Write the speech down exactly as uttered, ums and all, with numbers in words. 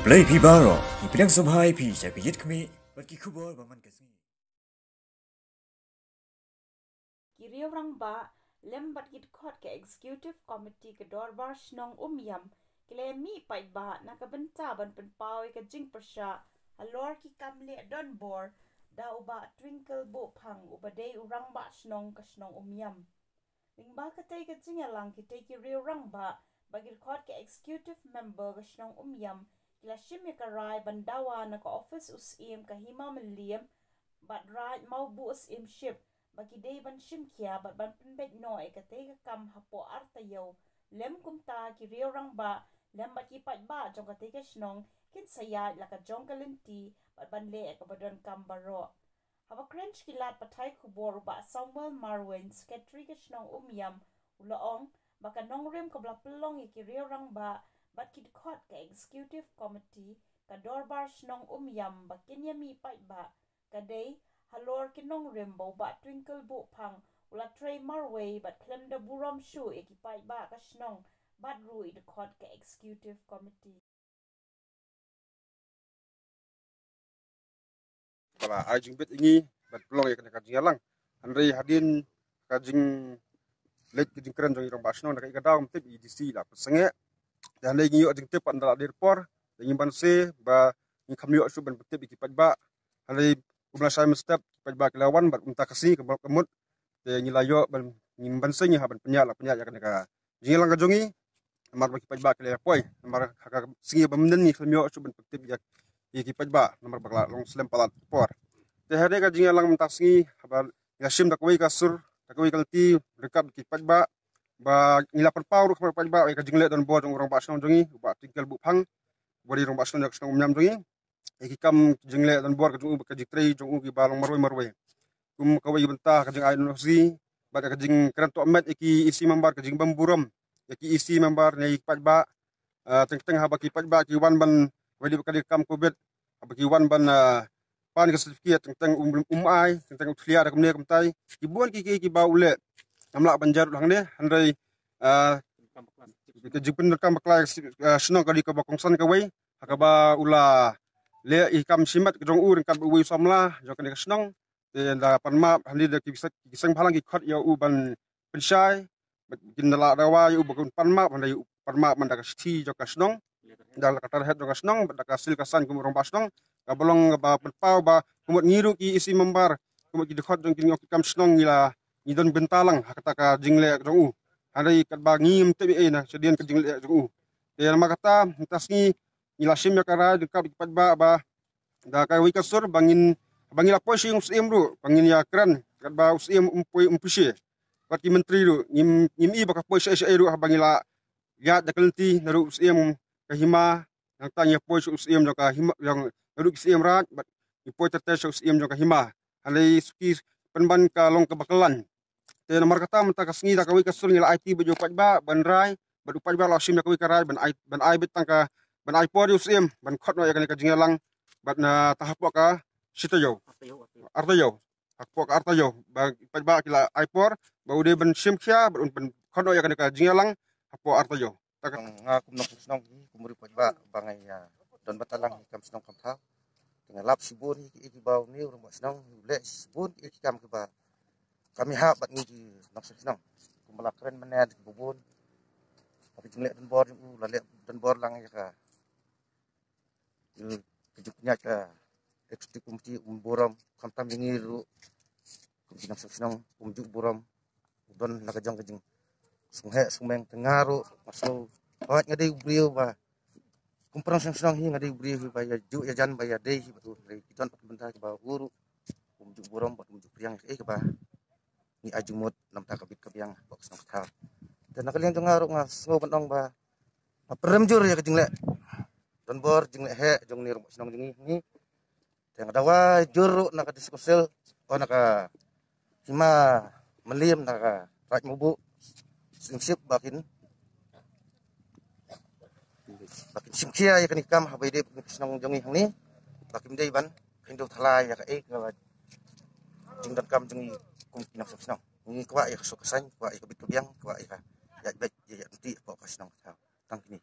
Khublei phi baroh, ngi pdiang sngewbha ïa phi sha ka Ïit Khmih bad ki khubor ba man ka sngi. Ki riew rangbah lem bad ki dkhot ka Executive Committee ka Dorbar Shnong Umiam ki la mih paidbah na ka bynta ban pynpaw ïa ka jingpyrshah halor ki kam leh donbor da u Bah Twinkle Buhphang uba dei u rangbah shnong ka shnong Umiam. Lyngba katei ka jingïalang, kitei ki riew rangbah bad ki dkhot ka Executive Member ka shnong Umiam ki la shim ïa ka rai ban dawa na ka ophis u Syiem ka Hima Mylliem bad Raid Mawbuh Syiemship ba ki dei ban shim khia bad ban pynbeit noh ïa katei ka kam hapoh ar taïew. Lem kumta, ki riew rangbah lem bad ki paidbah jong katei ka shnong kin sa ïaid la ka jong ka lynti bad ban leh ïa kaba donkam baroh. Haba kren sha ki lad pathai khubor, u Bah Samuel Marwein, Secretary ka shnong Umiam, u la ong ba ka nongrim kaba la pynlong ïa ki riew rangbah bad ki dkhot ka Executive Committee ka Dorbar Shnong Umiam ba kin ïa mih paidbah ka dei halor ki nongrim ba u Bah Twinkle Buhphang u la trei marwei bad khlem da burom shuh ïa ki paidbah ka shnong bad ruh ïa ki dkhot ka Executive Committee. Ba la ai jingbit ïa ngi bad pynlong ïa kane ka jingïalang. Hynrei hadien ka jingleit ka jingkren jong i rangbah shnong, da kaei ka daw ngam tip, i D C la pynsangeh. Te hynrei ngi ïoh jingtip pat ynda la dei por, te ngim banse ba ngim kham ïoh shuh ban pyntip ïa ki paidbah. Hynrei kumba la shai mynstep, ki paidbah ki la wan bad mynta ka sngi ka mut, te ngi la ïoh ban, ngim banse ngi hap ban pynïaid la pynïaid ïa kane ka jingïalang ka jong ngi. Namar ba ki paidbah ki la ïa poi, namar ha ka sngi ba mynnin ngi khlem ïoh shuh ban pyntip ïa ki paidbah namar ba ka la long slem palat por. Te hynrei ka jingïalang mynta ka sngi, haba ngi la shim da kawei ka sur, da kawei ka lynti ryngkat ki paidbah, ba ngi la pynpaw ruh ha ki paidbah ïa ka jingleh donbor jong u rangbah shnong jong ngi, u Bah Twinkle Buhphang, uba dei rangbah shnong jong ka shnong Umiam jong ngi, ïa ki kam jingleh donbor ka jong u, ka jingtrei jong u kiba long marwei marwei. Kum kawei ka bynta ka jingai notice bad ka jingkren tohmet ïa ki E C member, ka jingbym burom ïa ki E C member ne ïa ki paidbah. Ah, teng teng haba ki paidbah ki wan ban, wei dei ba ka dei ka kam covid, haba ki wan ban, ah, pan ka certificate, teng teng um, um ai, teng teng u thlia da kumne kumtai. Ki bun ki, ki, kiba u leh. Ngam lah ban jia ruh hangne, hynrei, ah, ka jingpyndonkam bakla ïa ka shnong ka dei kaba kongsan kawei ha kaba u la leh ïa ki kam shimet ka jong u ryngkat bad uwei u samla jong kane ka shnong. Te ynda pan map, hynrei da ki seng, ki seng bhalang ki khot ïa u ban pynshai, bad kin da la dawa ïa u ba un pan map, hynrei u pan map man da ka shithi jong ka shnong, da la ka letterhead jong ka shnong bad da ka seal ka sign kum u rangbah shnong, kaba long kaba pynpaw ba ka mut ngi ruh ki E C member, ka mut ki dkhot jong ki nongkit kam shnong ngi la, ngi don bynta lang ha kata ka jingleh jong u. Hynrei katba ngim tip ei ei na shadien ka jingleh jong u. Te namar kata mynta sngi ngi la shim ïa ka rai ryngkat ki paidbah ba da kawei ka sur ba ngin, ba ngi la poi sha ïing u Syiem ruh ba ngin ïa kren katba u Syiem um poi, um poi sha, bad ki myntri ruh ngim, ngim i ba ka poi sha ei sha ei ruh haba ngi la ïaid da ka lynti na ruh u Syiem ka Hima. Nangta ngi ïa poi sha u Syiem jong ka Hima, jong na ruh ki Syiem Raid bad ngi poi ter ter sha u Syiem jong ka Hima. Hynrei suki pynban ka long kaba kyllaiñ. Te namar kata mynta ka sngi da kawei ka sur ngi la aiti bad ïa u paidbah ban rai, bad u paidbah la shim ïa kawei ka rai ban ai, ban ai beit tang ka, ban ai por ïa u Syiem ban khot noh ïa kane ka jingïalang bad na ta hapoh ka shi taïew, ar taïew, hapoh ka ar taïew ba u paidbah ki la ai por ba u dei ban shim khia bad un ban khot noh ïa kane ka jingïalang hapoh ar taïew. Nga kum nongshong shnong hi, kum u paidbah ba nga ïa don bynta lang hi kam shnong kam thaw. Te nga lap shibun hi kiei kiba une u rangbah shnong u leh, shibun kiei ki kam kiba kam ïahap bad ngi ki nongshong shnong. Kumba la kren mynne da kiba bun, ha ka jingleh donbor jong u, la leh donbor lang ïa ka, ïa ka jingpynïaid ka executive committee um burom, khamtam ïa ngi ruh kum ki nongshong shnong um ju burom. U don la ka jong ka jingsngewheh sngewmeng. Te nga ruh nga sngew hooid nga dei u briew ba kum u nongshong shnong hi nga dei u briew hi ba ïa ju ïa jan ba ïa dei hi bad u, hynrei ki don pat ki bynta kiba u ruh um ju burom bad um ju pdiang ïa kaei kaba ngi ai jingmut na bynta ka bit ka biang hapoh ka shnong ka thaw. Te na ka liang jong nga ruh nga sngew ban ong ba nga pynrem jur ïa ka jingleh donbor, jingleh heh jong une u rangbah shnong jong ngi hangne. Te nga dawa jur ruh na ka District Council, oh, na ka Hima Mylliem, na ka Raid Mawbuh Syiemship ba kin, ba kin shim khia ïa kane ka kam haba ïadei bad kane ka shnong jong ngi hangne, ba kim dei ban kheiñdew thala ïa kaei kaba jingdonkam jong ngi kum ki nongshong shnong. Ngi kwah ïa ka suk ka saiñ, kwah ïa ka bit ka biang, kwah ïa ka ïaid beit ïaid ryntih hapoh ka shnong ka thaw. Tang kine.